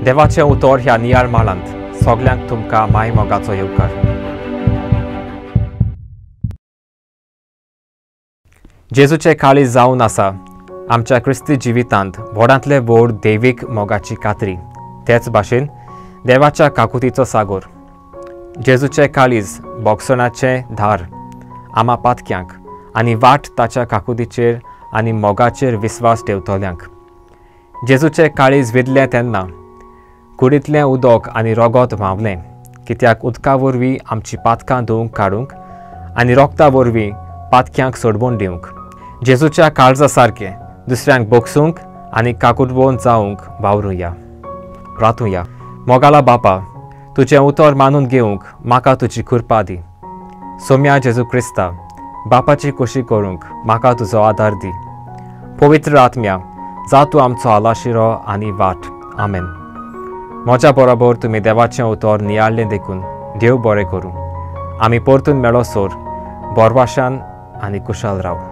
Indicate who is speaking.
Speaker 1: देवाचें उतर ह्या नियाळ माळांत सगल्यांक तुमकां माय मोगाचो येवकार. जेजूचें काळीज जावन आसा आमच्या क्रिस्ती जिवितांत व्हडांतले व्हड दैवीक मोगाची कात्री, तेच भाशेन देवाच्या काकुतीचो सागोर. जेजूचें काळीज बोगसणाचें धार आमा पातक्यांक आनी वाट ताच्या काकुतीचेर आनी मोगाचेर विस्वास ठेवतल्यांक. जेजूचें काळीज विदलें तेन्ना कुडींतलें उदक आनी रगत व्हांवलें, कित्याक उदका वरवीं आमची पातकां धुवंक काडूंक आनी रोगता वरवीं पातक्यांक सोडवून दिवंक. जेजूच्या काळजा सारकें दुसऱ्यांक बोगसूंक आनी काकुटवोन जावंक वावरुया. प्रातुया. मोगाला बापा, तुजें उतर मानून घेवंक म्हाका तुजी कृपा दी. सोम्या जेजू क्रिस्ता, बापाची खोशी करूंक म्हाका तुजो आदार दी. पवित्र आत्म्या, जा तूं आमचो आलाशिरो आनी वाट. आमेन. म्हज्या बरोबर तुमी देवाचें उतर नियाळ्ळें देखून देव बरें करूं. आमी परतून मेळो सोर बोरवाशान आनी कुशाल राव.